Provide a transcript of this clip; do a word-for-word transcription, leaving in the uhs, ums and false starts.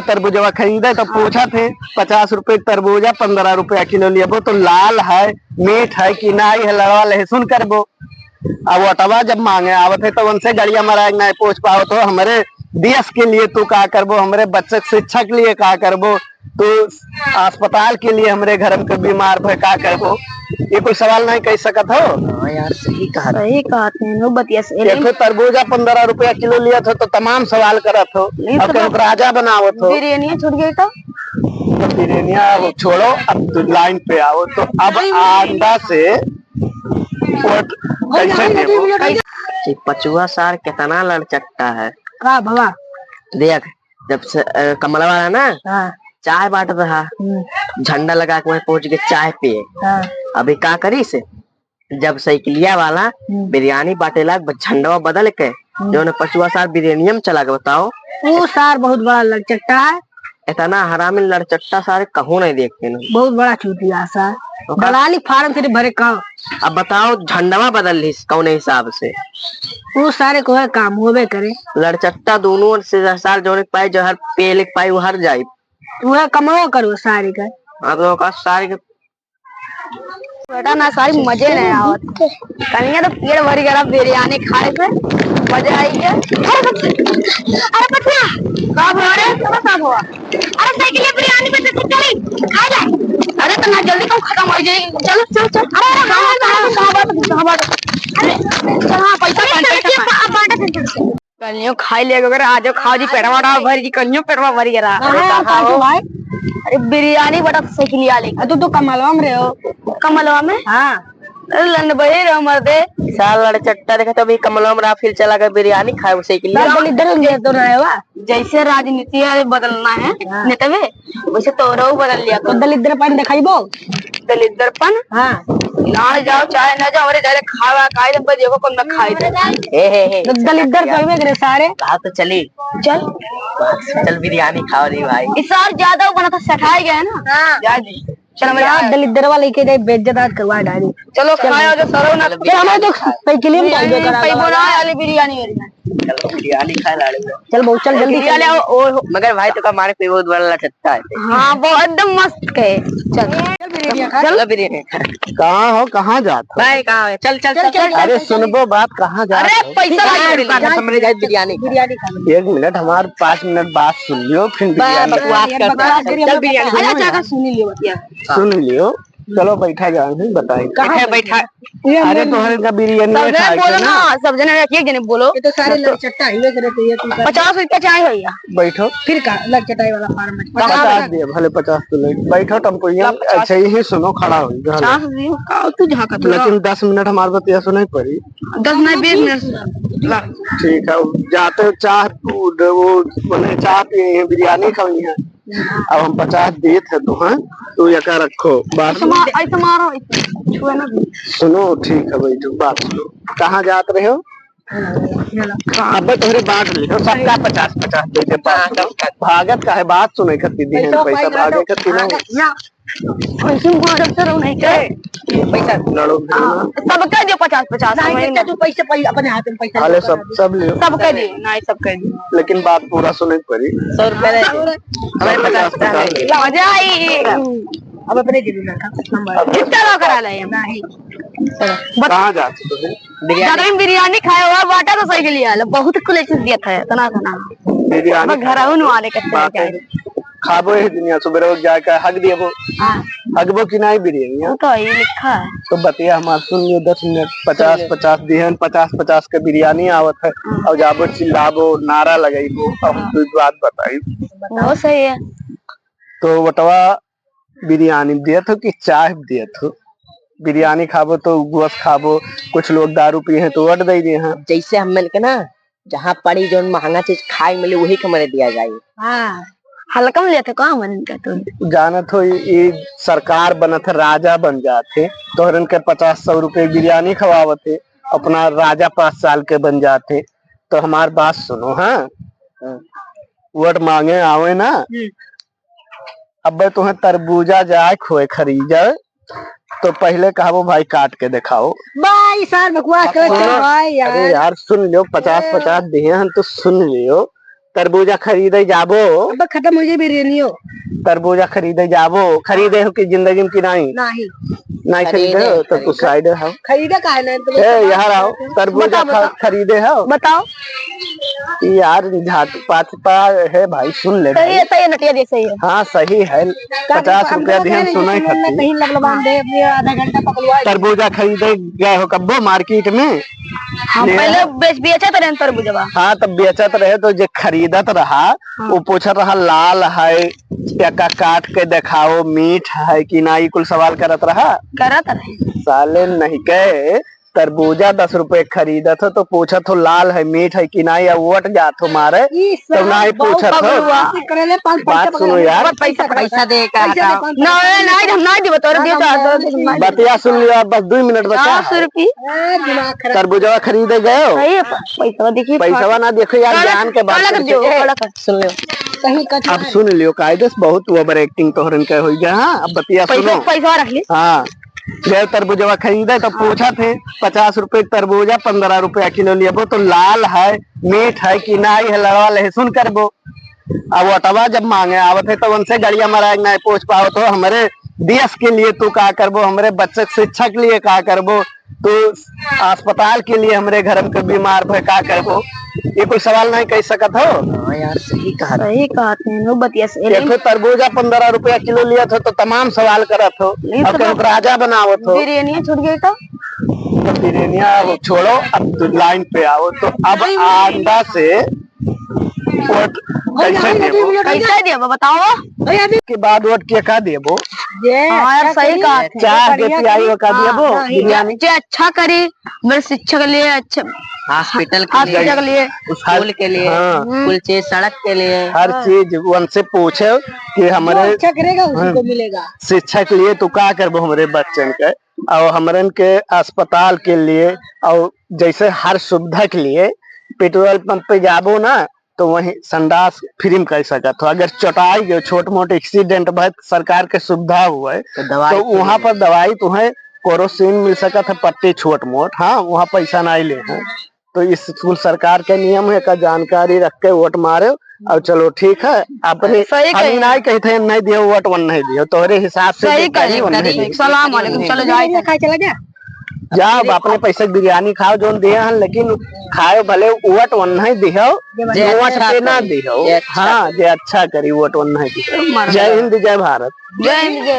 तरबूजवा खरीदे तो पूछत है, "पचास रुपये क तरबूजा, पन्द्रह रुपया किलो लेबो तो लाल है, मीठ है कि नाहीं है, लड़वा लहसुन करबो।" अब वोटवा जब माँगे आवत है तो उनसे गड़िया मराए के नाहीं पूछ पावत हो, "हमरे देश के लिए तू का करबो, हमरे बच्चे के शिक्षा के लिए का करबो, तू अस्पताल के लिए हमरे घर में कोई बीमार भय का करबो?" ये कोई सवाल नाहीं कह सकत हो। हाँ यार, सही कहा। सही कहत हैं, हो बतिया सही। एक ठो तरबूजा पन्द्रह रुपया किलो लियत हो तो तमाम सवाल करत हो, नहीं और तो केहू के राजा बनावत हो। बिरयानिया छूट गई तो? तो बिरयानिया वो छोड़ो, अब तो लाइन पे आओ। तो अब आंदा से वोट कैसे देबो? ये पचुआ सार कितना लड़चट्टा है। का बाबा? देख, जब से, अ, कमलवा रहा ना, हाँ। चाय बांट रहा, हम्म। झंडा लगा के वहीं पहुंच गए चाय पिए। हाँ। अभी का करी से, जब साइकिलिया वाला हम्म। बिरयानी बांटेला, बस झंडवा बदल के, हम्म। जौन पचुआ सार बिरयानिया में चला गए, बताओ। वो सार बहुत बड़ा लड़चट्टा है। इतना हरामी लड़चट्टा सारे कहूँ नहीं देखते ना। बहुत बड़ा चूतिया सार। ओका दलाली फार्म से भरे का। अब बताओ, झंडवा बदल ली कौन हिसाब से? वो सारे को है काम होबे करे। लड़चट्टा दोनों ओर से सार, जौन एक पाई, जो हर पेल एक पाई, वो हर जाई। वह कमाओ करो सारे का। हाँ, तो ओका सारे के बेटा ना, सारी मजे नहीं आवत। कनिया तो पेट भर गया बिरयानी खाए से, मजा आई गया। अरे बच्चा, अरे बच्चा, का हो रे? का हुआ? अरे साइकिल बिरयानी पे से चली, खा ले। अरे तो ना जल्दी कम खत्म हो जाए। चलो, चलो, चलो। अरे, हाँ, हाँ, हाँ, हाँ, हाँ, हाँ। अरे, चल, हाँ, पैसा पैसा, पैसा, पैसा। बांटा, बांटा, पैसा। कलियो खाई ले, अगर आजो खाओ जी, पेटवा ना भरी जी, कलियो पेटवा भरी गया। कहाँ है, कहाँ हो? भाई? अरे बिरयानी बटा साइकिलिया लेके। अ, तू तो कमलवा में रहे हो। कमलवा में? हाँ। अरे लंड बही रहो मर्दे। सार लड़चट्टा देखा तो अभी कमलवा में रहा, फिर चला गया बिरयानी खाए साइकिलिया। दलिद्दर में तो रहे हुआ। जैसे राजनीति है बदलना है हाँ। नेतवे, वैसे तोरो बदल लिया तो करो। दलिद्दरपन दिखाइबो? दलिद्दरपन? हाँ। ना जाओ, चाहे ना जाओ, हमरे घरे खावा, खाए, तुम देखो कौन ना खाए दे। हे, हे, हे। तो दलिद्दर तो हमें करे सारे। कहा तो चली। चल। चल बिरयानी खाओ रे भाई। इस साल ज्यादा वो बना था, सठाए गए ना। हाँ। जा जी। चल, हम यार, दलिद्दरवा लेके जाए, बेइज्जत आज करवा डाली। चलो, चल। खाया जो सरो ना। चल, हमारे तो साइकिल में नहीं, डाल दो, नहीं, करा पैबो दो। ना, आलू बिरयानी हो रही है। चलो, बिरयानी खाए लाड़ू। चल, बहुत चल, जल्दी बिरयानी चल। आओ, ओ, मगर भाई, तो का मारे कोई बहुत बड़ा लटकता है। हाँ, वो एकदम मस्त है। चल। चल, बिरयानी खा। चलो, बिरयानी खा। कहाँ हो, कहाँ जात हो? भाई, कहाँ है? चल, चल, चल, चल, चल, चल। अरे, सुनबो बात, कहाँ जात अरे, हो? पैसा लागे, बिरयानी खा। हमरे जाए बिरयानी खा। बिरयानी खा। एक मिनट, हमारे पाँच मिनट बात सुन लियो, फिर बा-, बिरयानी खा। बकवास करता है। बकवास करिए, चल, बिरयानी खा। अच्छा, अच्छा, सुन लियो, बतिया। सुन लियो। चलो बैठा जाओ, हम बताई। कहाँ बैठा, बैठा? बैठा? ये अरे हम तोहरे का बिरयानी सब जने खाए बोलो के ना। ना, सब जने एक, एक जने बोलो। ये तो सारे तो लड़चट्टा ही है, करे तो ये तुम कर पचास रुपया चाय भैया। बैठो। फिर का लड़चटाई वाला फार्म है? पचास पचास दिए, भले पचास तो ले। बैठो टेम्पो में, पचास। अच्छा यही सुनो, खड़ा हो, यहाँ पचास दियो, का तू झांकत हो? लेकिन दस मिनट हमारे बतिया सुनाई पड़ी। दस नहीं, बीस मिनट। ला। ठीक है, जाते हो चाह, वो, वो, मैंने चाह पिए हैं, बिरयानी खाई है। अब हम पचास देत है तो, हाँ, तू एका रखो, बात ऐसे मार, ऐसे मारो, ऐसे छुए ना। सुनो, ठीक है भाई, तू बात सुनो, कहाँ जात रहे हो? अब तोहरे बांट ले, सबका पचास पचास दे दे, बात हाँ, सुनो। सबका। भागत का है, बात सुने खातिर दी है पैसा, पैसा पाई ना भागे तो खातिर ना। भागत ना। पैसे मारब तो रहो नहीं के। पैसा लड़ो हाँ, ना। सबके दियो पचास पचास, नहीं, हमें नहीं, ना। तू पैसे पहले अपने हाथ में पैसा अरे लेकर सब, आ दे। सब लियो। सबके दियो, नहीं, सबके दियो। लेकिन बात पूरा सुने के पड़ी। सौ रुपया दे दे। हमें पचास पचास दे। मजा आई। अब अपने दिलो ना, नंबर। कितना लोग करा ले हम? नहीं। चलो, बता। कहाँ जाते तुम? बिरयानी। दादा, हम बिरयानी खाए हुआ, बाटा तो सही के लिए आला, बहुत कुल चीज दिया था, इतना था ना। बिरयानी अब घर खाए आऊँ, तो वाले के बात है। खाबो है दुनिया, सुबह रोज जाके हग देबो। हाँ। हगबो कि नहीं बिरयानी, हाँ? वो तो यही लिखा है। तो बतिया हमार सुन लियो, दस मिनट, पचास, सुन लियो। पचास दिहन, पचास, पचास के बिरयानी आवत है। हाँ। और जाबो चिल्लाबो, नारा लगाइबो, अब हाँ। कोई बात बताई। बताओ, सही है। तो वटवा बिरयानी देत हो कि चाय देत हो? बिरयानी खाबो तो गोश्त खाबो, कुछ लोग दारू पिए हैं तो वोट दे दिए हैं। जैसे हम मिल के ना जहाँ पड़ी जौन महंगा चीज खाए मिले, वही के मने दिया जाए। हाँ, हल्का में लेते का मन का तो। जानत हो, ये, ये सरकार बनत है, राजा बन जाते, तोहरन के पचास सौ रुपए बिरयानी खवावत है, अपना राजा पाँच साल के बन जाते। तो हमार बात सुनो, हाँ? हाँ। वोट मांगे आवे ना, हम्म। अबे तुम्हें तरबूजा जाए खोए खरीदे, तो पहले कहबो, "भाई, काट के दिखाओ।" भाई, सार बकवास करत सुनो, है, भाई, यार। अरे यार, सुन लियो, पचास ए। पचास दिए हैं, तो सुन लियो। तरबूजा खरीदे जाबो। अब खतम होइ जाई बिरयानियो। तरबूजा खरीदे जाबो, खरीदे हो कि जिंदगी में कि नाहीं? नाहीं। नाहीं खरीदे हो तो कुछ साइड हो। खरीदे काहे नाहीं? ए, यहाँ रहो, तरबूजा खरीदे हो? बताओ। यार, झाट पात पा है भाई, सुन ले भाई। सही है, सही है, नटिया जी, सही है। हाँ, सही है। पचास रुपया दिहन सुनाई खातिर। कहीं लबलबान दे, अभी आधा घंटा पकलवा। तरबूजा खरीदे गए हो कब्बो मार्केट में? हाँ, पहले बेच, बेचत रहे तरबूजवा। हाँ, तब बेचत रहे तो जे खरीदत रहा, हाँ। वो पूछत रहा, "लाल है, एका काट के देखाओ, मीठ है कि ना?" ई कुल सवाल करत रहा। करत रहे। साले नहीं के तरबूजा दस रुपए खरीदत हो तो पूछत हो, "लाल है, मीठ है कि ना?" या वोट जात हो मारे, ई तो ना ही पूछत हो। बात सुनो यार। पैसा, पैसा दे का पैसा दे, पैसा दे। ना, ना, हम ना देबो, तोरे दियो तो। बतिया सुन लियो, अब बस दो मिनट बचा है। दस रुपये। ए, दिमाग खराब। तरबूजवा खरीदे गए हो? सही है, प-, पैसवा देखिए, पैसवा ना देखो यार, ज्ञान के बात करो। काला कर दियो, काला कर, सुन लियो। सही कथी अब है। सुन लियो, कायदे से बहुत ओवर एक्टिंग तोहरन के होई गया। हाँ, अब बतिया सुनो। पैसवा रख ली। हाँ, गए तरबूजवा खरीदे तो पूछत है, "पचास रुपए तरबूजा, पन्द्रह रुपया किलो लेबो तो लाल है, मीठ है कि नाई है, लड़वा लहसुन करबो।" अब वोटवा जब मांगे आवत है तो उनसे गड़िया मराए के नाई पूछ पावत हो, "हमरे देश के लिए तू का करबो, हमरे बच्चे के शिक्षा के लिए का करबो, तू अस्पताल के लिए हमरे घर में कोई बीमार भय का करबो?" ये कोई सवाल नहीं कह सकत हो। हाँ यार, सही कहा। सही कहत हैं, वो बतिया सही। एक ठो तरबूजा पन्द्रह रुपया किलो लियत हो तो तमाम सवाल करत हो, नहीं और तो केहू के राजा बनावत हो। बिरयानिया छूट गई तो? तो बिरयानिया अब छोड़ो, अब लाइन पे आओ। तो अब आंदा से वोट कैसे देबो? कैसे देबो बताओ? के बाद वोट के का देबो? हाँ यार, सही कहा। चाह के पियाई वो का देबो? हाँ, बिरयानी। जे अच्छा करी, मेरे शिक्षा के लिए अच्छा, हॉस्पिटल के लिए, हॉस्पिटल के लिए, स्कूल के लिए, हाँ। कुल चीज, सड़क के लिए। हर चीज उनसे पूछे कि हमरे जो अच्छा करेगा, उसी को मिलेगा। शिक्षा के लिए तू का करबो हमरे बच्चन के, और हमरन के अस्पताल के लिए, और जैसे हर सुविधा के लिए पेट्रोल पंप पे जाबो ना, तो वहीं संडास फ्री में कर सकत हो। अगर चोटाई गयो, छोट मोट एक्सीडेंट भय, सरकार के सुविधा हुए, तो दवाई तो वहाँ पर दवाई तुम्हें केरोसिन मिल सकत है, पट्टी छोट मोट, हाँ, वहाँ पैसा नहीं ले हैं। तो इस स्कूल सरकार के नियम है, का जानकारी रख के वोट मारे। और चलो ठीक है, अपने सही कहे। हम नहीं कहते हैं नहीं दियो वोट, वन नहीं दियो, तोहरे हिसाब से सही कहे, वन नहीं दियो। सलाम वालेकुम, चलो जाओ। खाए चला गया। जाओ, अपने पैसे के बिरयानी खाओ, जोन दिए हैं, लेकिन खाओ भले, वोट ओन्हे दिहो, जे वोट अच्छा पे ना करी, दिहो। जे अच्छा हाँ, करी। जे अच्छा करी, वोट ओन्हे दिहो। मर जय गया। हिंद, जय भारत। जय हिंद, जय